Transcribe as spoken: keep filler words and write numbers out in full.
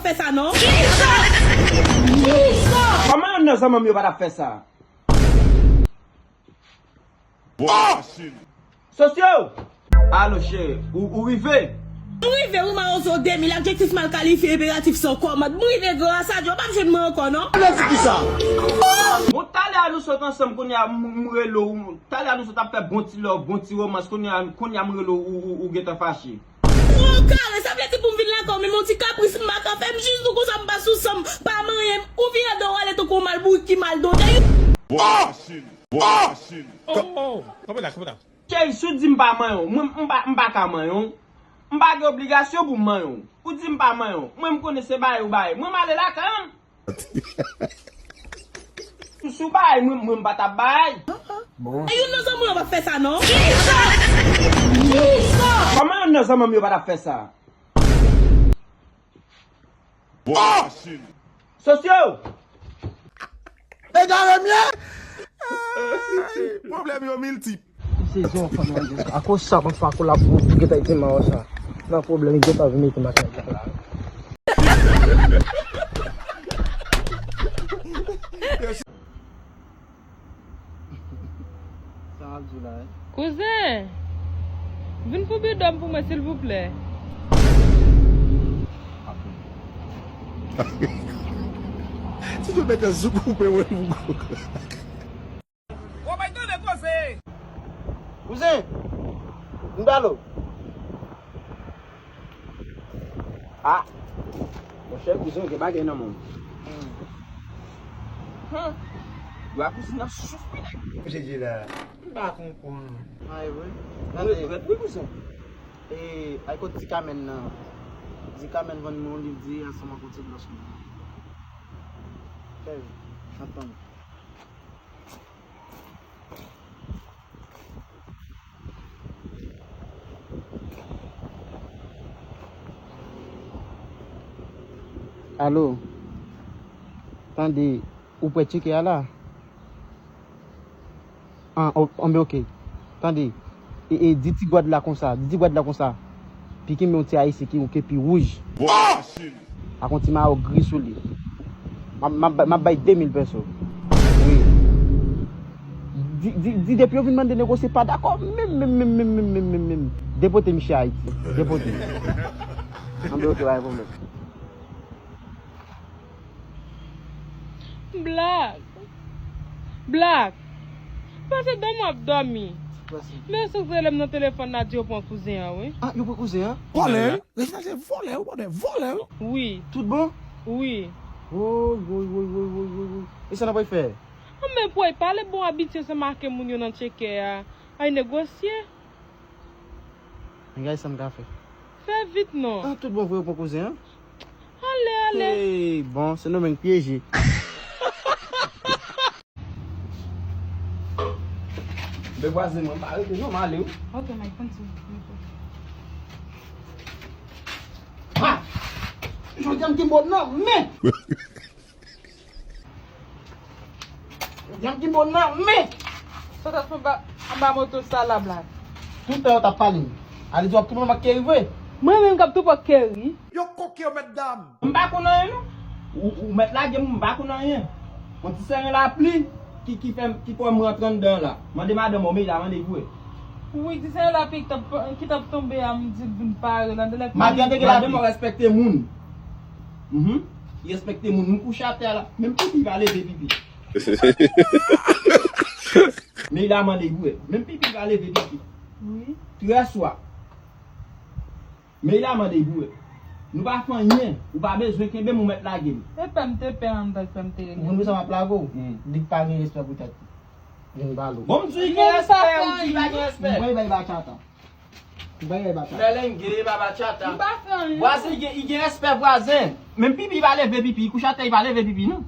Fè sa non. Kòman youn nan zanmi m yo pa t ap fè sa? Sosyo! Alo cheri, ou, ou rive? M rive wi, Mawozo de mil, adjektif mal kalifye, enperatif san kòmand. M rive gran, Sadio, w p ap jwenn mwen ankò non. Lè di kisa? Bon, talè a nou sot ansanm, kounye a m, m rele w. Talè a nou sot ap fè bon ti love, bon ti romans, kounye a, kounye a m rele w, ou, ou, ou gentan fache. Tro kare, sa vle di pou m vin lakay w, menm yon ti kapris m pa ka fè, m jis di w konsa m pa sou san m, pa manyen m, ou vin adan w ale tankou yon malbourik ki mal dote. Bòsin! Bòsin! Oh, oh, kanpe la, kanpe la. Cheri, si w di m pa manyen w, mwen, m pa, m pa ka manyen w. M pa gen obligasyon pou m manyen w. Ou di m pa manyen w, mwen m konnen se bay ou bay. Mwen m ale lakay m. Si w bay, mwen, mwen m pa t ap bay. E youn nan zanmi w yo p ap fè sa non. Kòman youn nan zanmi m yo pa t ap fè sa? Bòsin! Sosyo! Egare m ye! Pwoblèm yo miltip. Sezon fanm nan gen akoz sa konn fè kolabo pou gentan di m sa. Nan pwoblèm li gentan vin mete m ak nèg la. Kouzen, vin pou bidon pou mwen silvouplè. Si yo mete sou koupe wè pou gwo. Ou bay tande koze. Kouzen, m ba lo. Ah, monchè kouzen, ou gen bagay nan men w. Dwa kouzen nan souf wi nèg. Misye di la. M pa konprann. Ay wi. Mwen regrèt wi kouzen. E ay kot Dikamèn nan. Dikamèn vann mwen yon liv di ansanm ak yon ti glòs mwen. Kèl, antann. Alo. Tande, ou prè tcheke a la? An, o- anben oke. Tande, e, e, di ti gwad la konsa, di ti gwad la konsa. Pikin men yon ti ayisyen ki, ki pi wouj. Ak yon ti mayo gri sou li. M ap, m ap, m ap bay de mil pèso. Wi. Di, di, di depi yo vin mande negosye pa dakò menm, menm, menm. Depote misye Ayiti. Depote. Anben oke, pa gen pwoblèm. Black. Black. Pase dòmi w ap dòmi. Men yo sot rele m nan telefòn la di yo pran kouzen an wi. Ah, yo pran kouzen an? Vòlè wi. Reginald se vòlè wi, bòdè vòlè wi. Wi. Tout bon? Wi. Woy, woy, woy, woy, woy, woy, woy. E sa n ap fè? Anben pwoy, pale bon abitye ansanm ak moun yo nan tcheke a. Ay negosye. Men gade sa m ka fè. Fè vit non. Ah, tout bon vre yo pran kouzen an? Ale, ale. Hey, bon, se nou menm k pyeje. Be vwazen mwen pa rete non, m ale wi. Ok, Mike, konn ti. Ha! Jodi a m gen bon nan men. Jodi a m gen bon nan men. Sa t ap fè anba, anba moto sa la, Black? Tout tan yo t ap pale m. Ale di w ap tounen m ak Kerry vre. Mwen menm k ap tounen ak Kerry. Yo koke yo mèt dam. M pa konn anyen non. Ou, ou mèt lage m, m pa konn anyen. Yon ti seren lapli ki, ki fè m, ki fè m rantre anndan la. Mande madanm ou, men la mande pou wè. Wi, ti seren lapli ki t ap, ki t ap tonbe a, m di l vin pare nan delè. Madanm ou respekte moun. Mhm. Li respekte moun. Moun kouche atè la. Menm pipi pa leve pipi. Men la mande pou wè. Menm pipi pa leve pipi. Wi. Trè swa. Men la mande pou wè. Nou pa fè anyen. Ou pa bezwen kenbe m, ou mèt lage m. E pè m te pè anndan, pè m te rele. Ou konn pou sa m ap lage w? Li pa gen respè pou tèt li. Vin balo. Bon, m di gen respè, ou di pa gen respè. Mwen bay bachata. Mwen bay bachata. Melengue, baba chata. M pa fè anyen. Vwazen, li gen, li gen respè vwazen. Menm pipi pa leve pipi, kouche atè li pa leve pipi non.